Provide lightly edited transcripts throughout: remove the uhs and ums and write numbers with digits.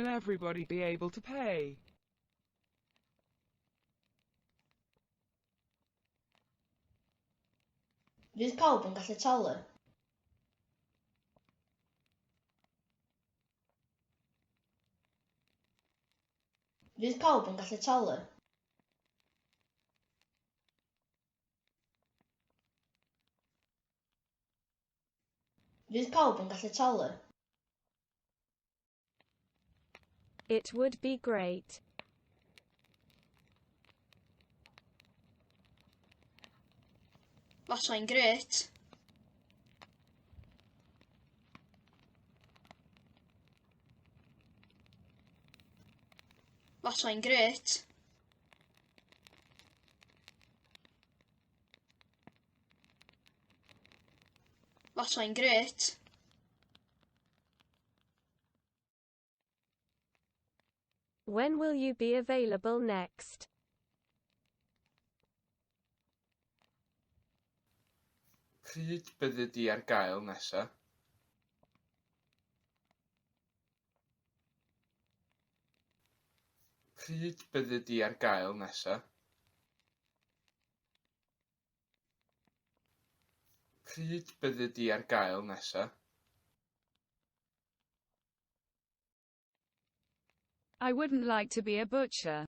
Will everybody be able to pay? Fydd pawb yn gallu talu? Fydd pawb yn gallu talu? Fydd pawb yn gallu talu? It would be great. Fasai'n grêt. Fasai'n grêt. Fasai'n grêt. When will you be available next? Pryd byddi di ar gael nesa? Pryd byddi di ar gael nesa? Pryd byddi di ar gael nesa? I wouldn't like to be a butcher.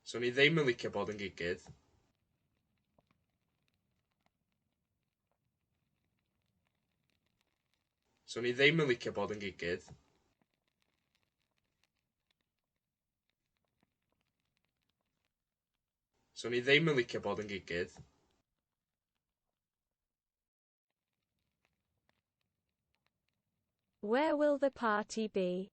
Swn i ddim yn licio bod yn gigydd. Swn i ddim yn licio bod yn gigydd. Swn i ddim yn licio bod yn gigydd. Where will the party be?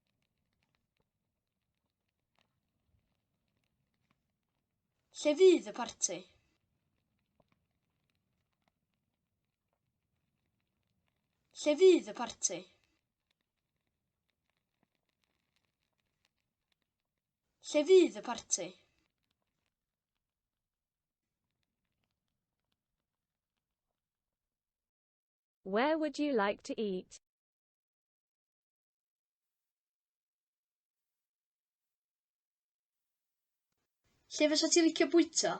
Lle fydd y parti? Lle fydd y parti? Lle fydd y parti? Where would you like to eat? Lle fysa ti licio bwyta?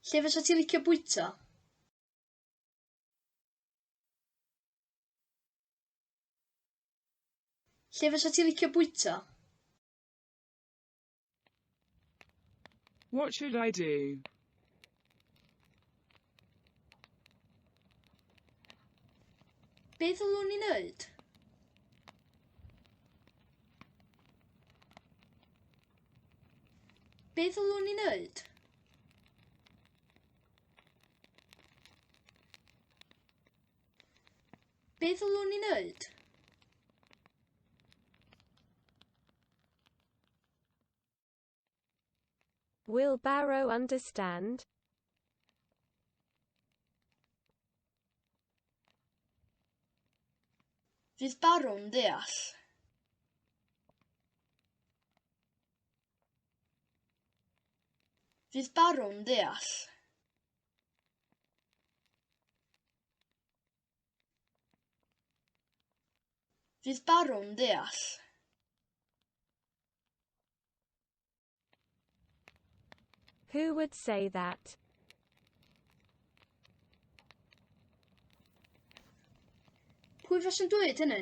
Lle fysa ti licio bwyta? Lle fysa ti licio bwyta? What should I do? Be ddylwn i wneud? Be ddylwn i wneud? Be ddylwn i wneud? Will Barrow understand? Fydd Barrow'n deall? Fydd Barrow'n deall? Fydd Barrow'n deall? Who would say that? Pwy faswn dweud hynny?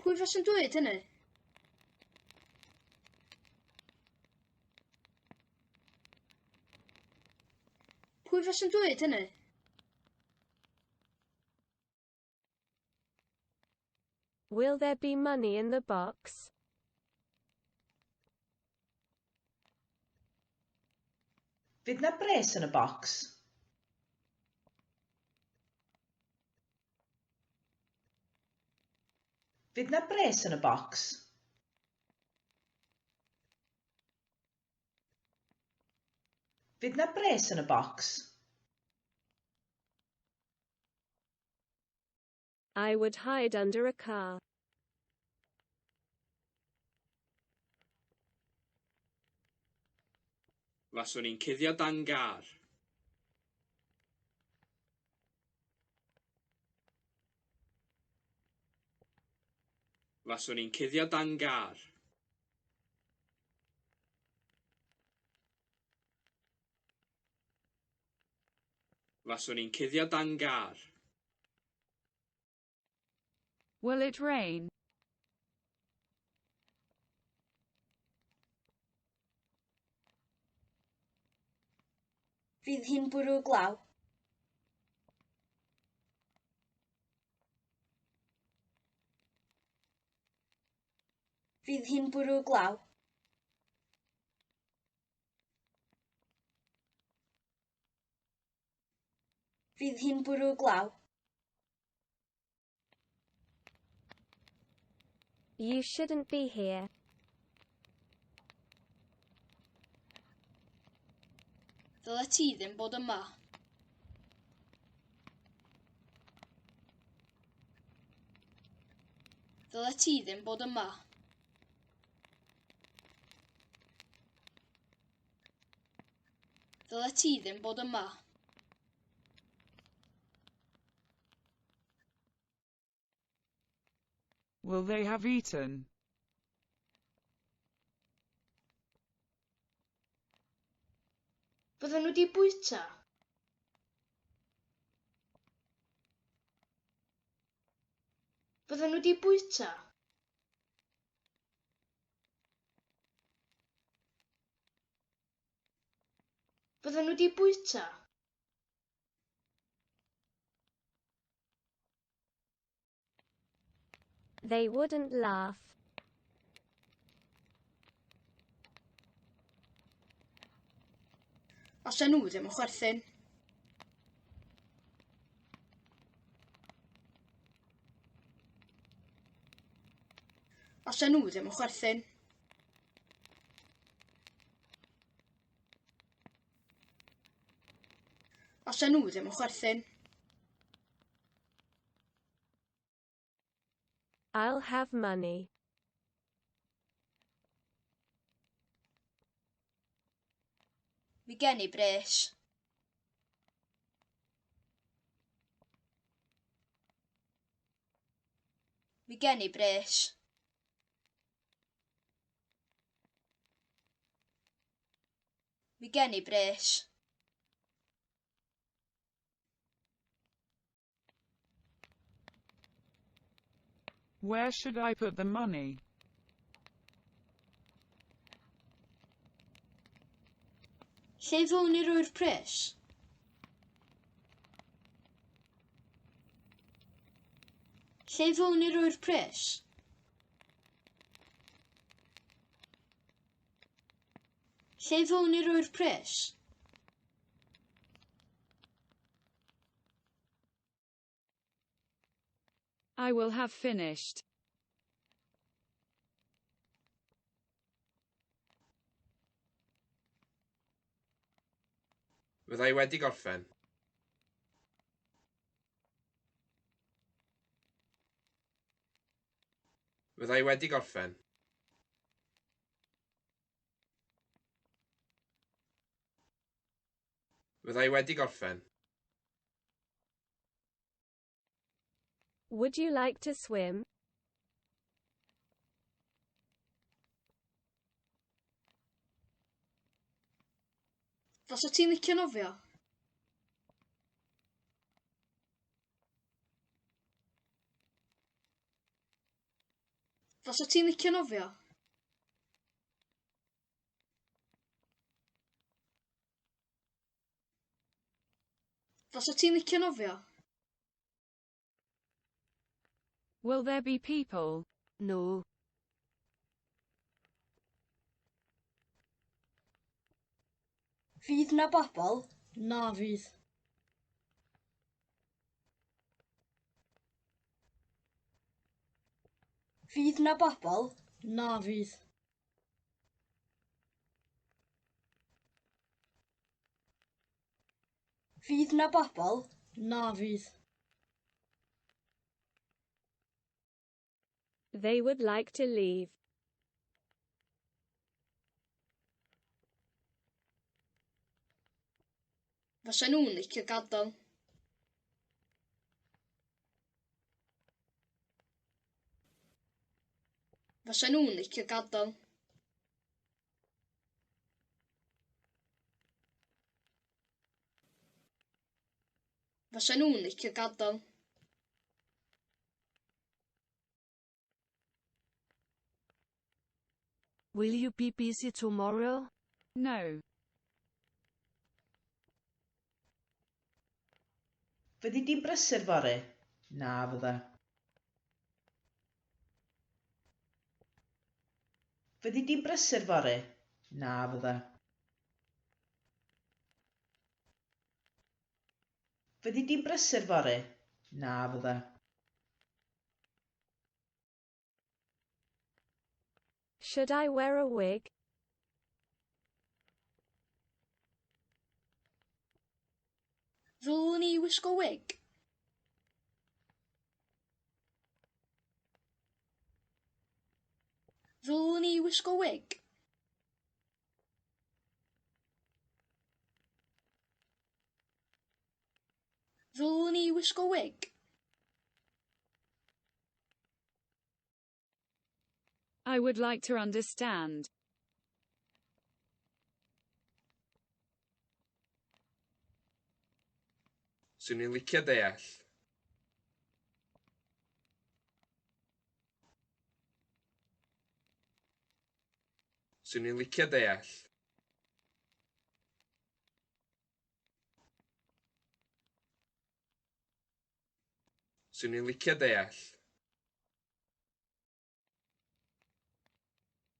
Pwy faswn dweud hynny? Pwy faswn dweud hynny? Will there be money in the box? Fydd 'na bres yn y bocs? Fydd 'na bres yn y bocs? Fydd 'na bres yn y bocs? I would hide under a car. Faswn i'n cuddio dan gar. Faswn i'n cuddio dan gar. Faswn i'n cuddio dan gar. Will it rain? Fydd hi'n bwrw glaw? Fydd hi'n bwrw glaw? Fydd hi'n bwrw glaw? You shouldn't be here. Ddylet ti ddim bod yma. Ddylet ti ddim bod yma. Ddylet ti ddim bod yma. Will they have eaten? Fydden nhw wedi bwyta? Fydden nhw wedi bwyta? Fydden nhw wedi bwyta? They wouldn't laugh. Allan nhw ddim yn chwerthin. Allan nhw ddim yn chwerthin. Allan nhw ddim yn chwerthin. I'll have money. Mi gen i bres. Mi gen i bres. Mi gen i bres. Where should I put the money? Lle ddylwn i roi'r pres? Lle ddylwn i roi'r pres? Lle ddylwn i roi'r pres? I will have finished. Fydda i wedi gorffen. Fydda i wedi gorffen. Fydda i wedi gorffen. Would you like to swim? Fasa ti'n licio nofio? Fasa ti'n licio nofio? Fasa ti'n licio nofio? Will there be people? No. Fydd na bobl? Na fydd. Fydd na bobl? Na fydd. Fydd na bobl? Na fydd. They would like to leave. Fysa nhw'n licio gadael. Fysa nhw'n licio gadael. Fysa nhw'n licio gadael. Will you be busy tomorrow? No. Fyddi di'n brysur fory? Na fydda. Fyddi di'n brysur fory? Na fydda. Fyddi di'n brysur fory? Na fydda. Should I wear a wig? Ddylwn i wisgo wig? Ddylwn i wisgo wig? Ddylwn i wisgo wig? I would like to understand. Swn i'n licio deall. Swn i'n licio deall. Swn i'n licio deall.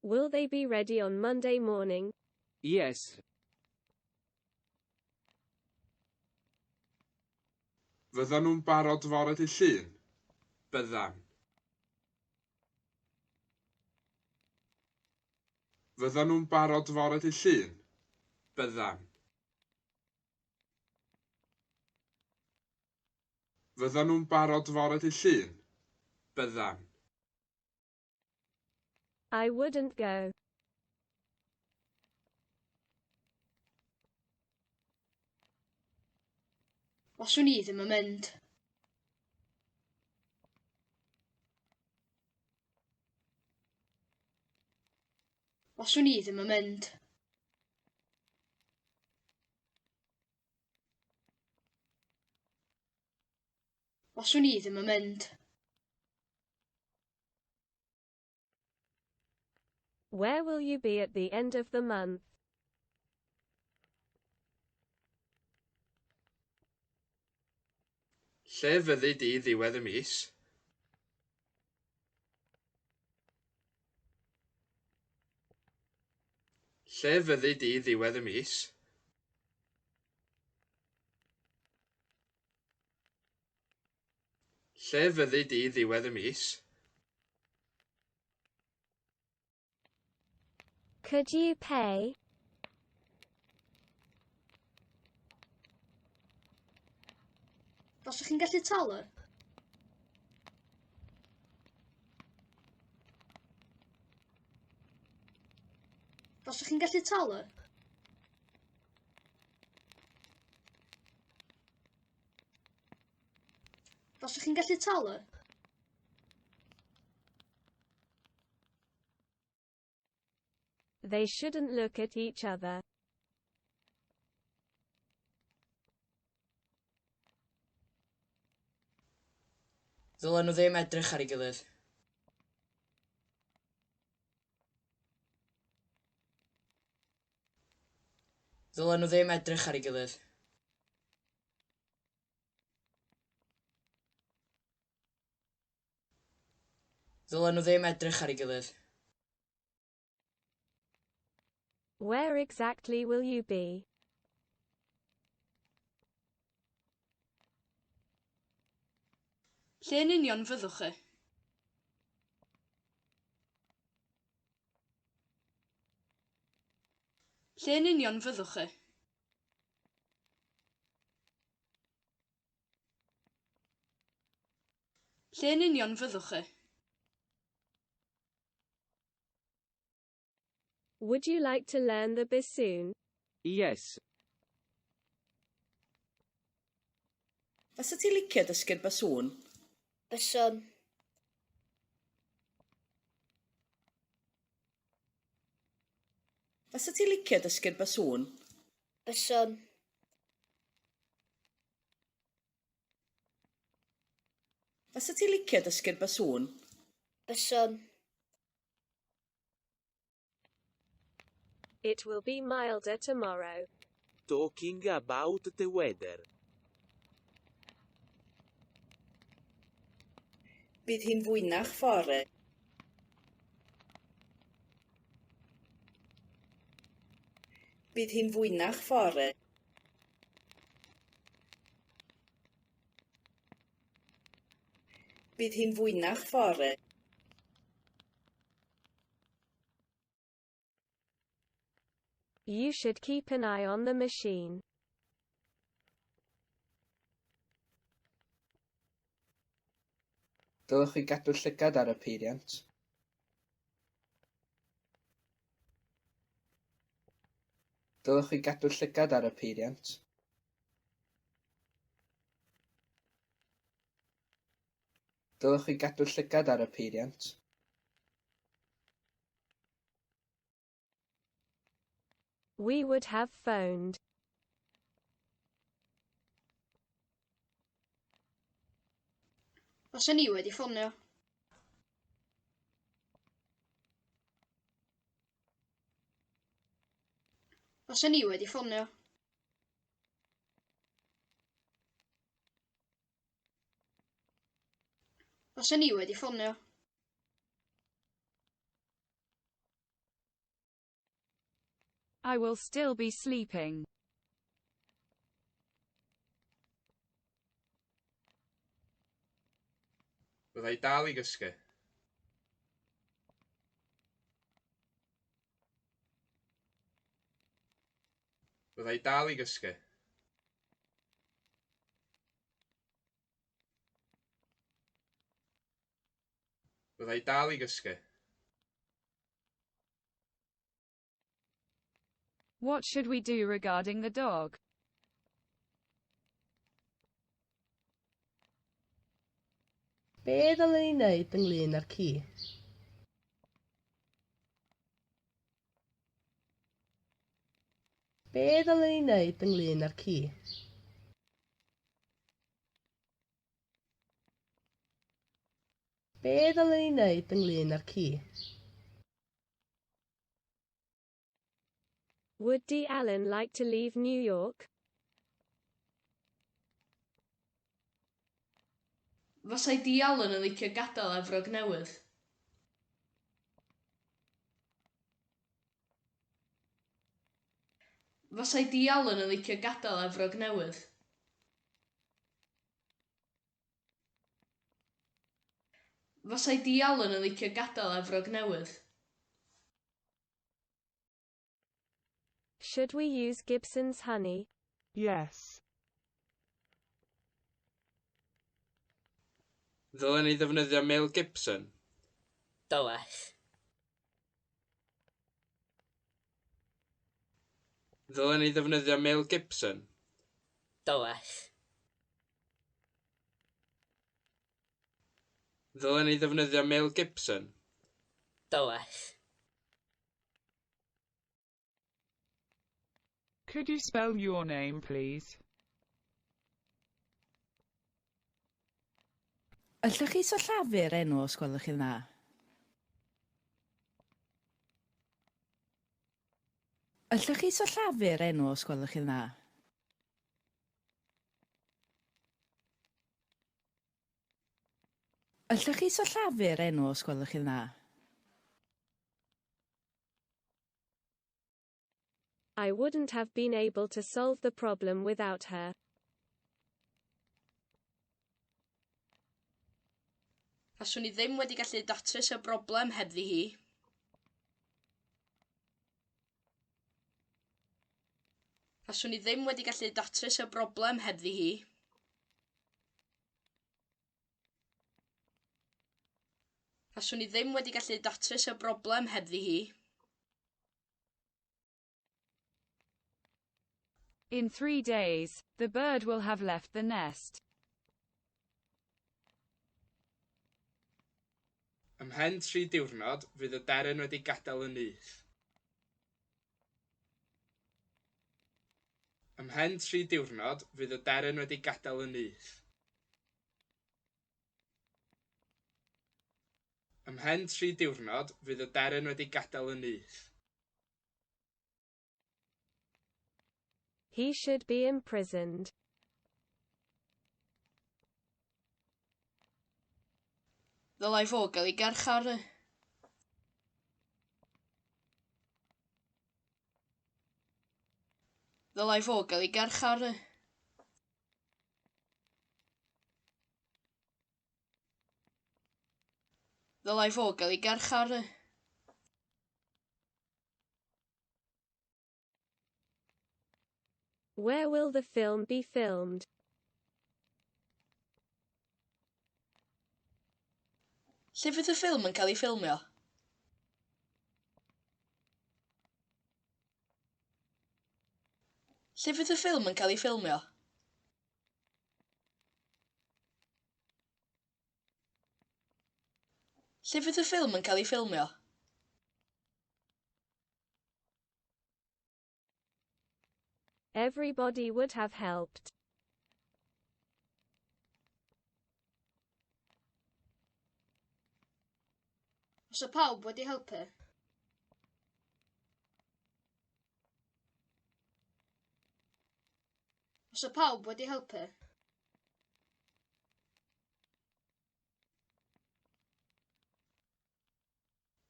Will they be ready on Monday morning? Yes. Fyddan nhw'n barod fore dydd Llun? Byddan. Fyddan nhw'n barod fore dydd Llun? Byddan. Fyddan nhw'n barod fore dydd Llun? Byddan. I wouldn't go. Faswn i ddim yn mynd. Faswn i ddim yn mynd. Faswn i ddim yn mynd. Where will you be at the end of the month? Lle fyddi di ddiwedd y mis? Lle fyddi di ddiwedd y mis? Lle fyddi di ddiwedd y mis? Could you pay? Faswch chi'n gallu talu? Faswch chi'n gallu talu? Faswch chi'n gallu talu? They shouldn't look at each other. Ddylen nhw ddim edrych ar ei gilydd. Ddylen nhw ddim edrych ar ei gilydd. Ddylen nhw ddim edrych ar ei gilydd. Where exactly will you be? Lle yn union fyddwch chi? Lle yn union fyddwch chi? Lle yn union fyddwch chi? Would you like to learn the bassoon? Yes. Fysa ti'n licio dysgu'r basŵn? Byswn. Fysa ti'n licio dysgu'r basŵn? Byswn. Fysa ti'n licio dysgu'r basŵn? Byswn. It will be milder tomorrow. Talking about the weather. Bydd hi'n fwynach fory. Bydd hi'n fwynach fory. Bydd hi'n fwynach fory. You should keep an eye on the machine. Dylech chi gadw llygad ar y peiriant. Dylech chi gadw llygad ar y peiriant. Dylech chi gadw llygad ar y peiriant. We would have phoned. Faswn i wedi ffonio. Faswn i wedi ffonio. Faswn i wedi ffonio. I will still be sleeping. Bydda i dal i gysgu. Bydda i dal i gysgu. Bydda i dal i gysgu. What should we do regarding the dog? Be ddylen ni wneud ynglyn â'r ci? Be ddylen ni wneud ynglyn â'r ci? Be ddylen ni wneud ynglyn â'r ci? Would D. Allen like to leave New York? Fasai Dee Allen yn licio gadael Efrog Newydd? Fasai Dee Allen yn licio gadael Efrog Newydd? Fasai Dee Allen yn licio gadael Efrog Newydd? Should we use Gibson's honey? Yes. Ddylen ni ddefnyddio Mel Gibson? Dylech. Ddylen ni ddefnyddio Mel Gibson? Dylech. Ddylen ni ddefnyddio Mel Gibson? Dylech. Could you spell your name, please? Allwch chi sillafu'r enw os gwelwch chi'n dda? Allwch chi sillafu'r enw os gwelwch chi'n dda? Allwch chi sillafu'r enw os gwelwch chi'n dda? I wouldn't have been able to solve the problem without her. Faswn i ddim wedi gallu datrys y broblem hebddi hi. Faswn i ddim wedi gallu datrys y broblem hebddi hi. Faswn i ddim wedi gallu datrys y broblem hebddi hi. In 3 days, the bird will have left the nest. Ymhen 3 diwrnod, fydd y deryn wedi gadael y nyth. Ymhen 3 diwrnod, fydd y deryn wedi gadael y nyth. Ymhen 3 diwrnod, fydd y deryn wedi gadael y nyth. He should be imprisoned. Ddylai fo gael ei garcharu. Ddylai fo gael ei garcharu. Ddylai fo gael ei garcharu. Where will the film be filmed? Lle fydd y ffilm yn cael ei ffilmio? Lle fydd y ffilm yn cael ei ffilmio? Lle fydd y ffilm yn cael ei ffilmio? Everybody would have helped. Fysa pawb wedi helpu. Fysa pawb wedi helpu.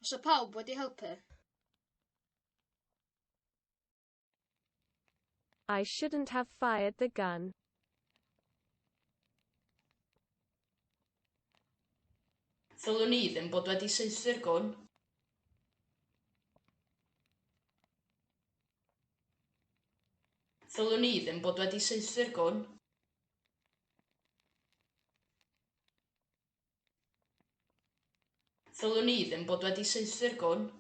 Fysa pawb wedi helpu. I shouldn't have fired the gun. Ddylwn i ddim bod wedi saethu'r gwn. Ddylwn i ddim bod wedi saethu'r gwn. Ddylwn i ddim bod wedi saethu'r gwn.